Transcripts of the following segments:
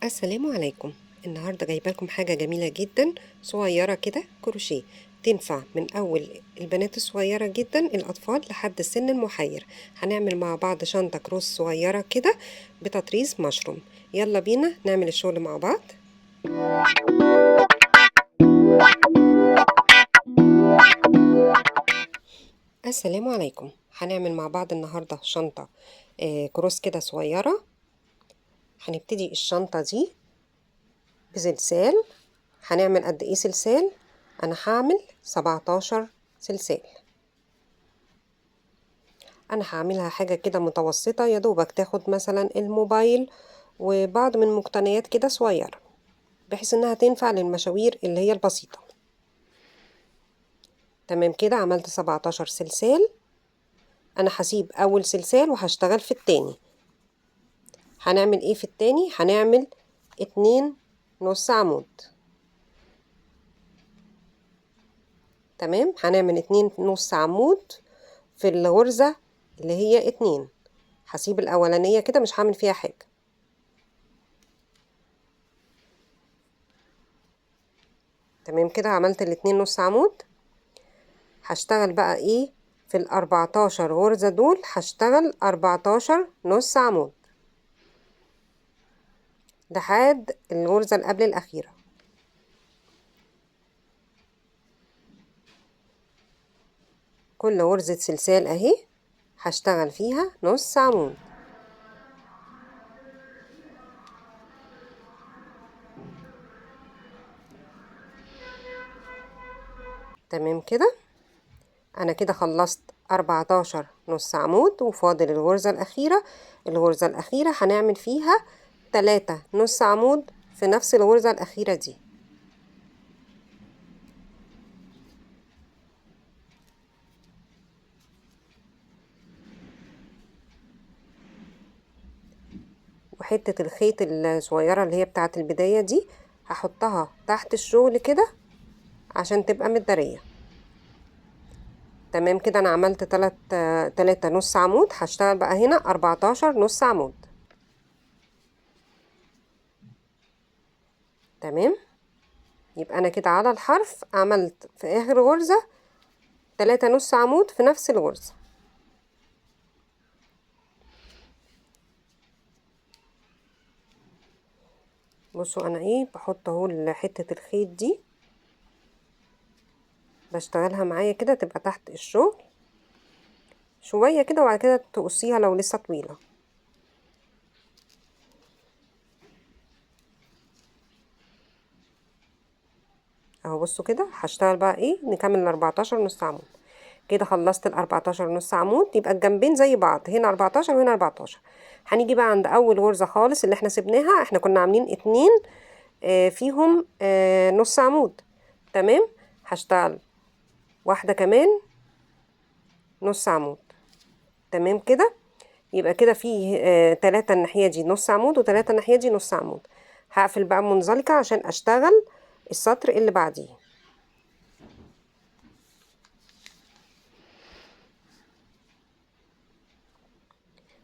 السلام عليكم. النهارده جايبه لكم حاجة جميلة جدا صغيرة كده كروشيه، تنفع من اول البنات الصغيرة جدا الاطفال لحد السن المحير. هنعمل مع بعض شنطه كروس صغيرة كده بتطريز مشروم. يلا بينا نعمل الشغل مع بعض. السلام عليكم. هنعمل مع بعض النهارده شنطه كروس كده صغيرة. هنبتدي الشنطة دي بسلسال. هنعمل قد ايه سلسال؟ انا هعمل 17 سلسال. انا هعملها حاجة كده متوسطة، يا دوبك تاخد مثلا الموبايل وبعض من مقتنيات كده صغيرة، بحيث انها تنفع للمشاوير اللي هي البسيطة. تمام كده عملت 17 سلسال. انا هسيب اول سلسال وهشتغل في التاني. هنعمل ايه في التاني؟ هنعمل 2 نص عمود. تمام، هنعمل 2 نص عمود في الغرزة اللي هي 2. هسيب الأولانية كده مش هعمل فيها حاجة. تمام كده عملت الاتنين نص عمود. هشتغل بقى ايه في الأربعتاشر غرزة دول؟ هشتغل 14 نص عمود لحد الغرزة اللي قبل الأخيرة. كل غرزة سلسال اهي هشتغل فيها نص عمود. تمام كده انا كده خلصت 14 نص عمود وفاضل الغرزة الأخيرة. الغرزة الأخيرة هنعمل فيها 3 نص عمود في نفس الغرزة الأخيرة دي. وحتة الخيط الصغيرة اللي هي بتاعت البداية دي هحطها تحت الشغل كده عشان تبقى متدارية. تمام كده انا عملت 3 نص عمود. هشتغل بقى هنا 14 نص عمود. تمام، يبقى انا كده على الحرف عملت في اخر غرزة 3 نص عمود في نفس الغرزة. بصوا انا ايه بحط اهو حتة الخيط دي بشتغلها معايا كده تبقى تحت الشغل شوية كده، وبعد كده تقصيها لو لسه طويلة. اهو بصوا كده هشتغل بقى ايه، نكمل الأربعتاشر نص عمود. كده خلصت الأربعتاشر نص عمود، يبقى الجنبين زي بعض، هنا 14 وهنا 14. هنيجي بقى عند اول غرزة خالص اللي احنا سبناها، احنا كنا عاملين 2، فيهم، نص عمود. تمام، هشتغل واحدة كمان نص عمود. تمام كده، يبقى كده في، 3 الناحية دي نص عمود وتلاتة الناحية دي نص عمود. هقفل بقى منزلقة عشان اشتغل السطر اللي بعديه.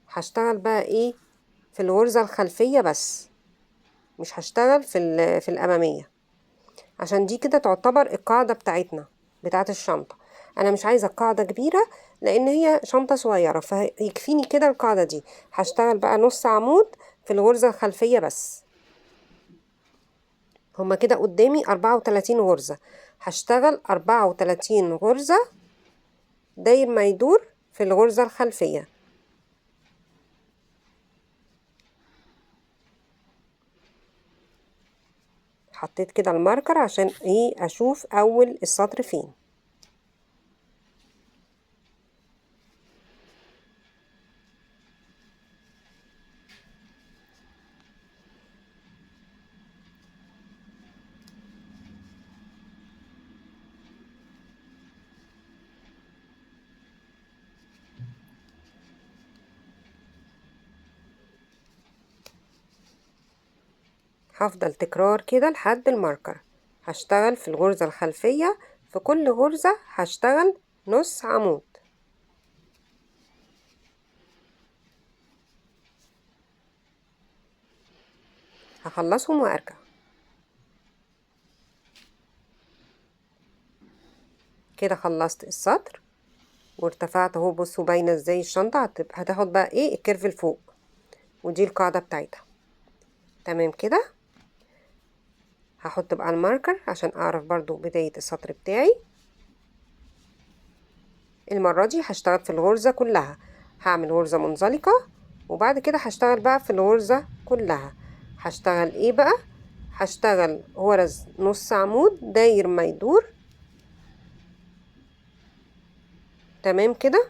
هشتغل بقى ايه في الغرزة الخلفية بس، مش هشتغل في الأمامية، عشان دي كده تعتبر القاعدة بتاعتنا بتاعت الشنطة. أنا مش عايزة القاعدة كبيرة لأن هي شنطة صغيرة، فيكفيني كده القاعدة دي. هشتغل بقى نص عمود في الغرزة الخلفية بس. هما كده قدامي 34 غرزة، هشتغل 34 غرزة داير ما يدور في الغرزة الخلفية. حطيت كده الماركر عشان ايه اشوف اول السطر فين. هفضل تكرار كده لحد الماركر. هشتغل في الغرزة الخلفية، في كل غرزة هشتغل نص عمود. هخلصهم وارجع. كده خلصت السطر وارتفعت اهو. بصوا باينة ازاي الشنطة هتاخد بقى ايه ال curve لفوق، ودي القاعدة بتاعتها. تمام كده. هحط بقى ال marker عشان اعرف برضو بداية السطر بتاعي. المرة دي هشتغل في الغرزة كلها، هعمل غرزة منزلقة وبعد كده هشتغل بقى في الغرزة كلها. هشتغل ايه بقى؟ هشتغل غرز نص عمود داير ما يدور. تمام كده.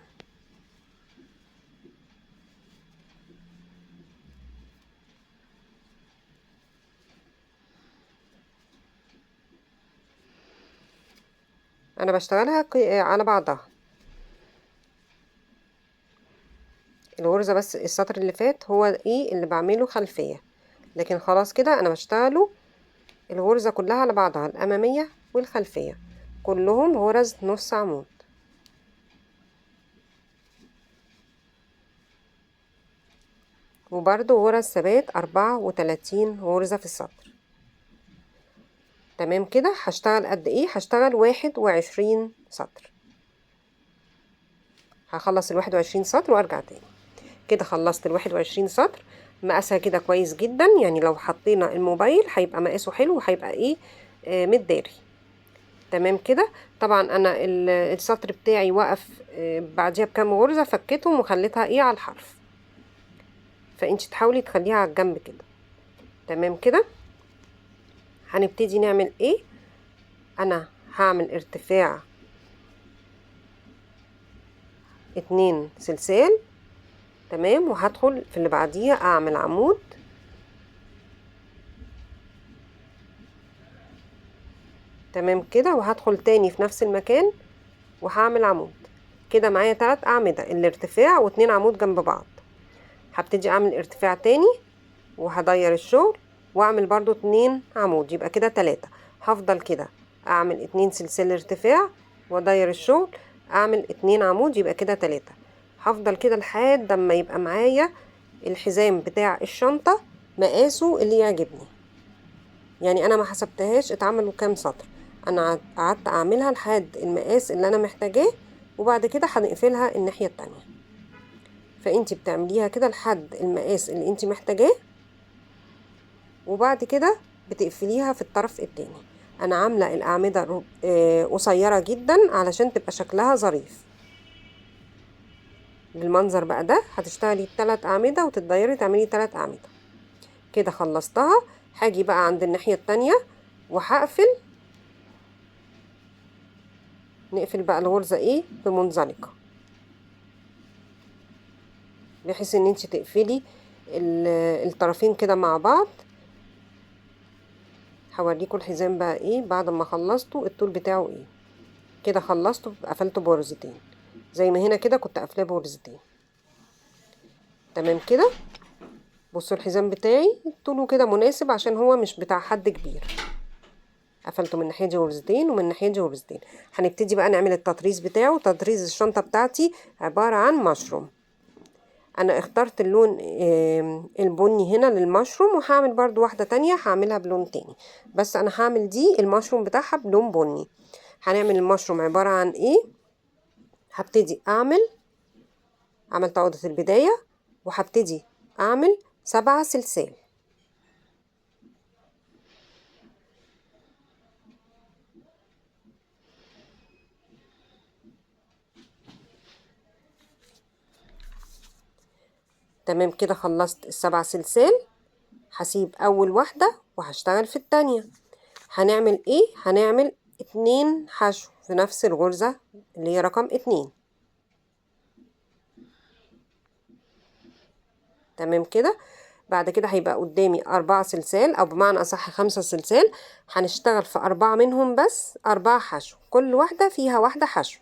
انا بشتغلها على بعضها الغرزة، بس السطر اللي فات هو ايه اللي بعمله خلفية، لكن خلاص كده انا بشتغله الغرزة كلها على بعضها، الامامية والخلفية كلهم غرز نص عمود. وبرده غرز ثبات 34 غرزة في السطر. تمام كده. هشتغل قد ايه؟ هشتغل 21 سطر. هخلص 21 سطر وارجع تاني. كده خلصت 21 سطر. مقاسها كده كويس جدا، يعني لو حطينا الموبايل هيبقى مقاسه حلو وهيبقى ايه متداري. تمام كده. طبعا انا السطر بتاعي وقف بعديها بكام غرزة، فكيتهم وخليتها ايه على الحرف، فانت تحاولي تخليها على الجنب كده. تمام كده. هنبتدي نعمل ايه؟ انا هعمل ارتفاع 2 سلسال. تمام. وهدخل في اللي بعديها اعمل عمود. تمام كده. وهدخل تاني في نفس المكان وهعمل عمود. كده معايا 3 اعمدة، الارتفاع و2 عمود جنب بعض. هبتدي اعمل ارتفاع تاني وهدير الشغل واعمل برضو 2 عمود، يبقى كده 3. هفضل كده اعمل 2 سلسلة ارتفاع وادير الشغل، اعمل 2 عمود، يبقى كده 3. هفضل كده لحد اما يبقى معايا الحزام بتاع الشنطة مقاسه اللي يعجبني. يعني انا ما حسبتهاش اتعملوا كام سطر، انا قعدت اعملها لحد المقاس اللي انا محتاجاه، وبعد كده هنقفلها الناحية التانية. فانتي بتعمليها كده لحد المقاس اللي انتي محتاجاه، وبعد كده بتقفليها في الطرف التاني. انا عاملة الاعمدة قصيرة جدا علشان تبقى شكلها ظريف بالمنظر بقى ده. هتشتغلي 3 اعمدة وتتغيري تعملي 3 اعمدة. كده خلصتها. هاجي بقى عند الناحية التانية وهقفل. نقفل بقى الغرزة ايه بمنزلقة، بحيث ان انت تقفلي الطرفين كده مع بعض. هوريكم الحزام بقى ايه بعد ما خلصته الطول بتاعه ايه. كده خلصته قفلته بغرزتين زي ما هنا كده كنت قافلاه بغرزتين. تمام كده. بصوا الحزام بتاعي طوله كده مناسب عشان هو مش بتاع حد كبير. قفلته من ناحية دي غرزتين ومن ناحية دي غرزتين. هنبتدي بقى نعمل التطريز بتاعه. تطريز الشنطة بتاعتي عبارة عن مشروم. انا اخترت اللون البني هنا للمشروم، وهعمل برضو واحدة تانية هعملها بلون تاني، بس انا هعمل دي المشروم بتاعها بلون بني. هنعمل المشروم عبارة عن ايه؟ هبتدي اعمل، عملت عقدة البداية وهبتدي اعمل 7 سلسال. تمام كده. خلصت 7 سلسال. هسيب اول واحدة وهشتغل في التانية. هنعمل ايه؟ هنعمل 2 حشو في نفس الغرزة اللي هي رقم 2. تمام كده. بعد كده هيبقى قدامي 4 سلسال، او بمعنى اصح 5 سلسال. هنشتغل في 4 منهم بس، 4 حشو، كل واحدة فيها واحدة حشو.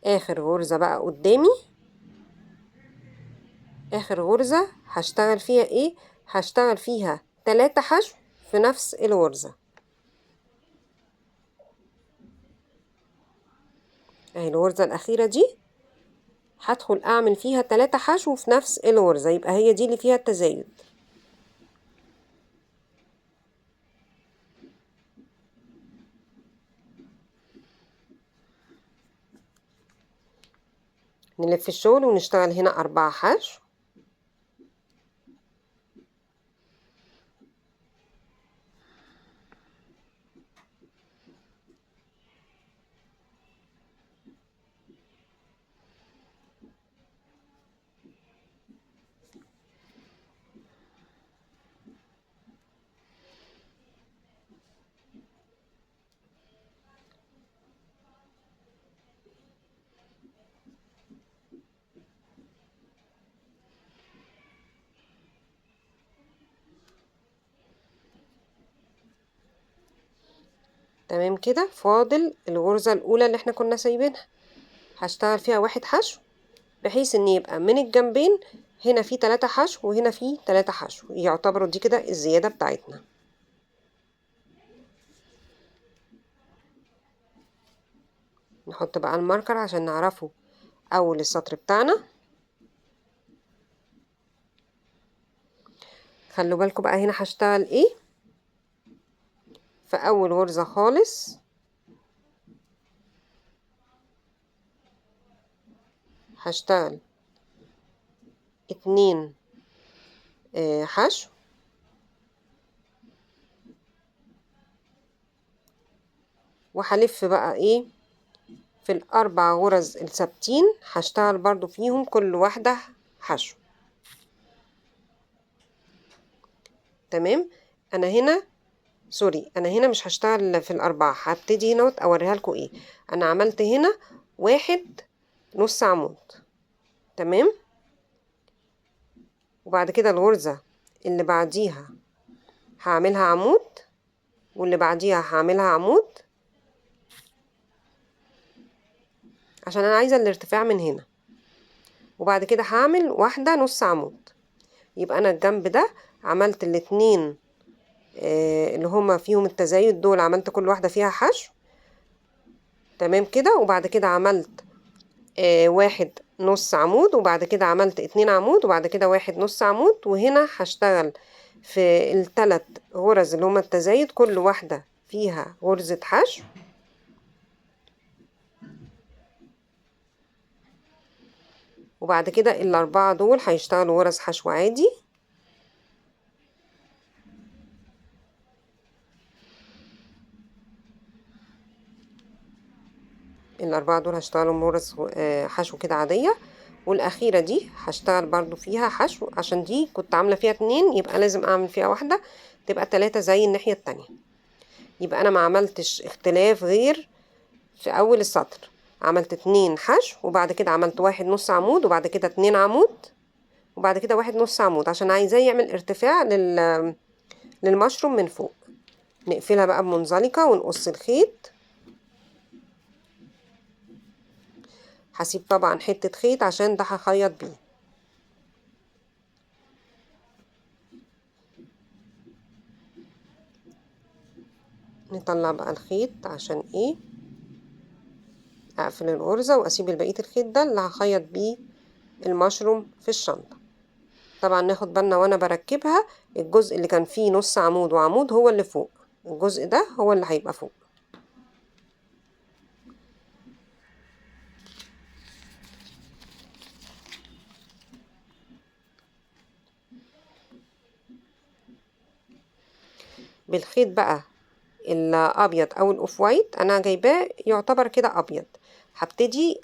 اخر غرزة بقى قدامي، اخر غرزة هشتغل فيها ايه؟ هشتغل فيها 3 حشو في نفس الغرزة. اهي الغرزة الأخيرة دي هدخل أعمل فيها 3 حشو في نفس الغرزة، يبقى هي دي اللي فيها التزايد. نلف الشغل ونشتغل هنا 4 حشو. تمام كده. فاضل الغرزة الأولى اللي احنا كنا سايبينها، هشتغل فيها 1 حشو بحيث ان يبقى من الجنبين هنا في 3 حشو وهنا في 3 حشو، يعتبروا دي كده الزيادة بتاعتنا. نحط بقى الماركر عشان نعرفه أول السطر بتاعنا. خلوا بالكم بقى هنا هشتغل ايه في أول غرزة خالص. هشتغل 2 حشو، وهلف بقى ايه في الأربع غرز الثابتين، هشتغل برضو فيهم كل واحدة حشو. تمام. أنا هنا سوري، أنا هنا مش هشتغل في الأربعة، هبتدي هنا أوريها لكم إيه. أنا عملت هنا 1 نص عمود، تمام، وبعد كده الغرزة اللي بعديها هعملها عمود، واللي بعديها هعملها عمود، عشان أنا عايزة الارتفاع من هنا. وبعد كده هعمل 1 نص عمود. يبقى أنا الجنب ده عملت الاتنين اللي هما فيهم التزايد دول، عملت كل واحدة فيها حشو. تمام كده. وبعد كده عملت 1 نص عمود، وبعد كده عملت 2 عمود، وبعد كده 1 نص عمود. وهنا هشتغل في التلات غرز اللي هما التزايد كل واحدة فيها غرزة حشو. وبعد كده الأربعة دول هيشتغلوا غرز حشو عادي. الأربعة دول هشتغلوا غرز حشو كده عادية، والأخيرة دي هشتغل برضو فيها حشو، عشان دي كنت عاملة فيها 2 يبقى لازم أعمل فيها واحدة تبقى 3 زي الناحية التانية. يبقى أنا ما عملتش اختلاف غير في أول السطر، عملت 2 حشو، وبعد كده عملت 1 نص عمود، وبعد كده 2 عمود، وبعد كده 1 نص عمود، عشان عايزاه يعمل ارتفاع للمشروم من فوق. نقفلها بقى بمنزلقة ونقص الخيط. هسيب طبعا حتة خيط عشان ده هخيط بيه. نطلع بقى الخيط عشان ايه؟ اقفل الغرزة واسيب البقية الخيط ده اللي هخيط بيه المشروم في الشنطة. طبعا ناخد بالنا وانا بركبها الجزء اللي كان فيه نص عمود وعمود هو اللي فوق، الجزء ده هو اللي هيبقى فوق. بالخيط بقى الابيض او ال off white، انا جايباه يعتبر كده ابيض، هبتدي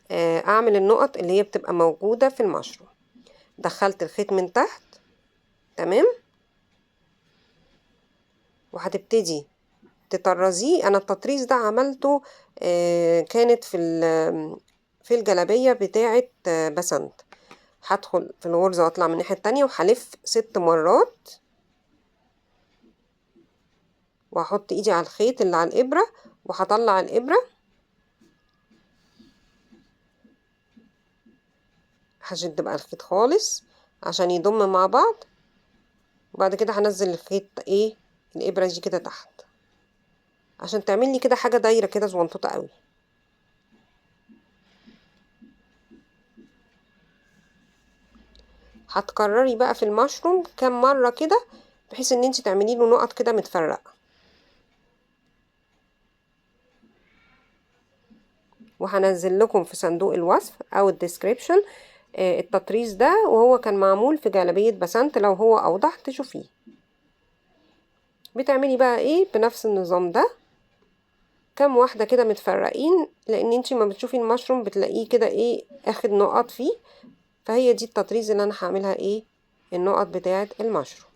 اعمل النقط اللي هي بتبقى موجودة في المشروم. دخلت الخيط من تحت، تمام، وهتبتدي تطرزيه. انا التطريز ده عملته كانت في الجلابية بتاعة بسنت. هدخل في الغرزة واطلع من الناحية التانية وهلف 6 مرات، وهحط ايدي على الخيط اللي على الابرة وهطلع الابرة. هشد بقى الخيط خالص عشان يضم مع بعض، وبعد كده هنزل الخيط ايه الابرة دي كده تحت عشان تعمل لي كده حاجة دايرة كده صغنطوطة قوي. هتكرري بقى في المشروم كام مرة كده بحيث ان انت تعملي له نقط كده متفرقة. وهنزل لكم في صندوق الوصف او ال description التطريز ده، وهو كان معمول في جلابية بسنت، لو هو اوضح تشوفيه. بتعملي بقى ايه بنفس النظام ده كام واحدة كده متفرقين، لان انتي ما بتشوفي المشروم بتلاقيه كده ايه اخد نقط فيه، فهي دي التطريز اللي انا هعملها ايه النقط بتاعة المشروم.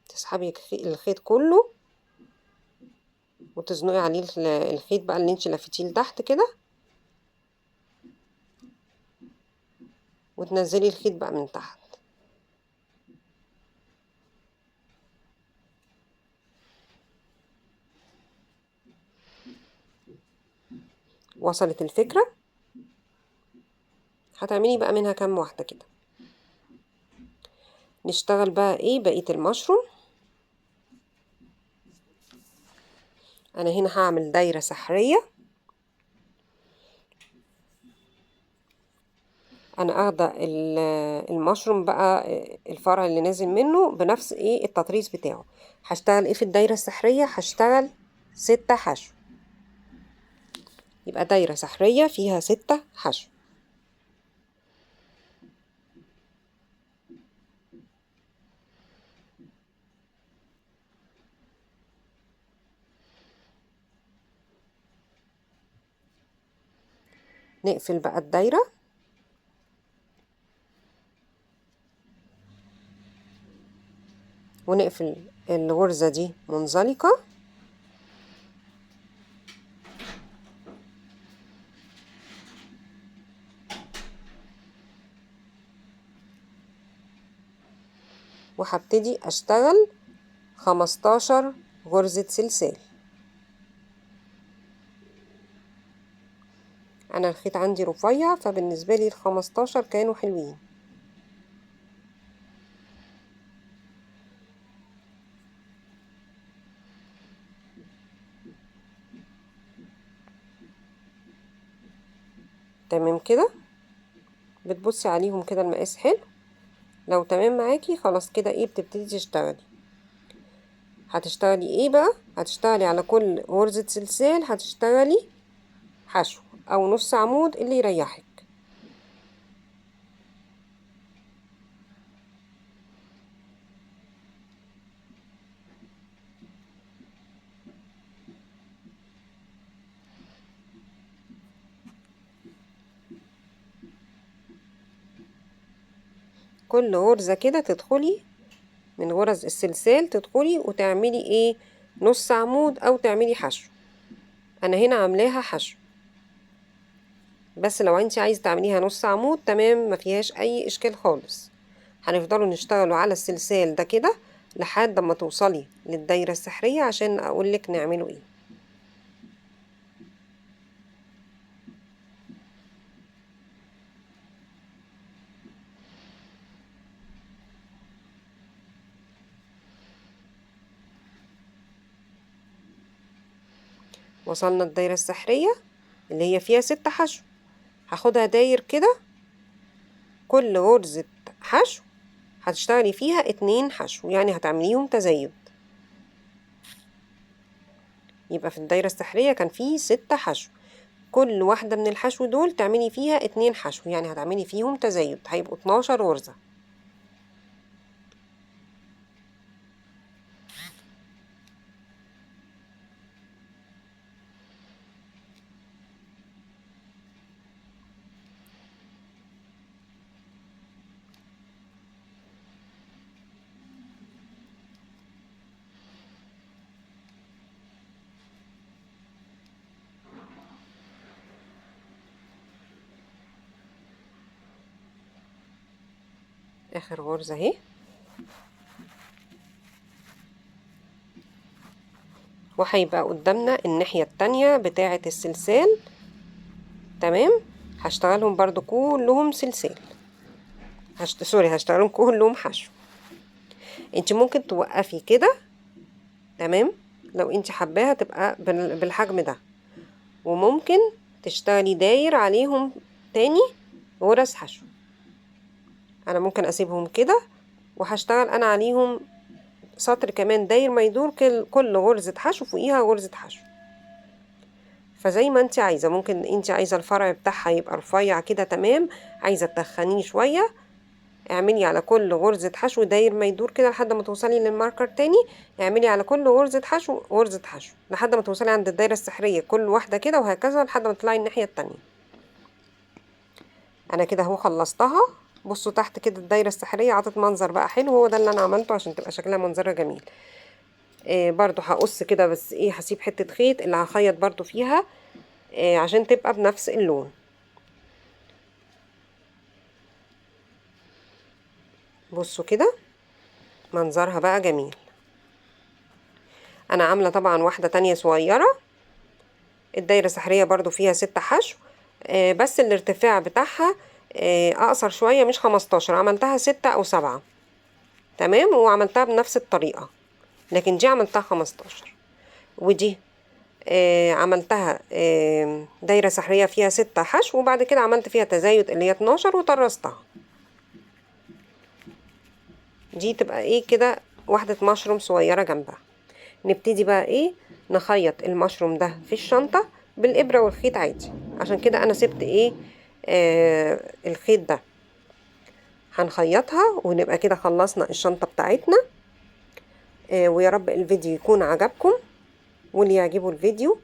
تسحبي الخيط كله وتزنقي عليه الخيط بقى اللي انتي لفيتيه لتحت كده، وتنزلي الخيط بقى من تحت. وصلت الفكرة؟ هتعملي بقى منها كام واحدة كده. نشتغل بقى ايه بقية المشروم. انا هنا هعمل دايرة سحرية. انا اخده المشروم بقى الفرع اللي نازل منه بنفس ايه التطريز بتاعه. هشتغل ايه في الدايرة السحرية؟ هشتغل 6 حشو، يبقى دايرة سحرية فيها 6 حشو. نقفل بقى الدايرة. ونقفل الغرزة دي منزلقة. وهبتدي اشتغل 15 غرزة سلسال. انا الخيط عندي رفيع، فبالنسبة لي 15 كانوا حلوين. تمام كده، بتبصي عليهم كده المقاس حلو. لو تمام معاكي خلاص كده ايه بتبتدي تشتغلي. هتشتغلي ايه بقى؟ هتشتغلي على كل غرزة سلسال هتشتغلي حشو او نص عمود اللي يريحك. كل غرزة كده تدخلي من غرز السلسال تدخلي وتعملي ايه نص عمود او تعملي حشو. انا هنا عاملاها حشو، بس لو انت عايزه تعمليها نص عمود تمام، ما فيهاش اي اشكال خالص. هنفضلوا نشتغلوا على السلسال ده كده لحد ما توصلي للدايره السحريه عشان اقولك نعمله ايه. وصلنا الدايرة السحرية اللي هي فيها 6 حشو. هاخدها داير كده، كل غرزة حشو هتشتغلي فيها 2 حشو، يعني هتعمليهم تزايد. يبقى في الدايرة السحرية كان فيه 6 حشو، كل واحدة من الحشو دول تعملي فيها 2 حشو، يعني هتعملي فيهم تزايد، هيبقوا 12 غرزة. اخر غرزة اهي، وهيبقى قدامنا الناحية التانية بتاعة السلسال. تمام، هشتغلهم برضو كلهم سلسال، سوري هشتغلهم كلهم حشو. انت ممكن توقفي كده، تمام، لو انت حباها تبقى بالحجم ده، وممكن تشتغلي داير عليهم تاني غرز حشو. انا ممكن اسيبهم كده وهشتغل انا عليهم سطر كمان داير ما يدور كل غرزة حشو فوقيها غرزة حشو. فزي ما انت عايزة، ممكن انت عايزة الفرع بتاعها يبقى رفيع كده تمام، عايزة تخنيه شوية اعملي على كل غرزة حشو داير ما يدور كده لحد ما توصلي للماركر تاني، اعملي على كل غرزة حشو غرزة حشو لحد ما توصلي عند الدايرة السحرية كل واحدة كده، وهكذا لحد ما تطلعي الناحية التانية. انا كده اهو خلصتها. بصوا تحت كده الدايرة السحرية عطت منظر بقى حلو، هو ده اللي انا عملته عشان تبقى شكلها منظرها جميل. برضو هقص كده، بس هسيب حتة خيط اللي هخيط برضو فيها، عشان تبقى بنفس اللون. بصوا كده منظرها بقى جميل. انا عاملة طبعا واحدة تانية صغيرة، الدايرة السحرية برضو فيها 6 حشو، بس الارتفاع بتاعها، اقصر شوية، مش 15، عملتها 6 او 7 تمام، وعملتها بنفس الطريقة، لكن دي عملتها 15، ودي عملتها دايرة سحرية فيها 6 حشو، وبعد كده عملت فيها تزايد اللي هي 12 وطرزتها. دي تبقى كده واحدة مشروم صغيرة جنبها. نبتدي بقى نخيط المشروم ده في الشنطة بالإبرة والخيط عادي، عشان كده أنا سبت الخيط ده. هنخيطها ونبقى كده خلصنا الشنطة بتاعتنا. ويا رب الفيديو يكون عجبكم، واللي يعجبه الفيديو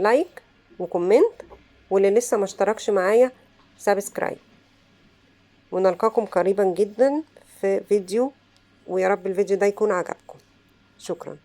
like و comment، واللي لسه ما اشتركش معايا subscribe، ونلقاكم قريبا جدا في فيديو، ويا رب الفيديو ده يكون عجبكم. شكرا.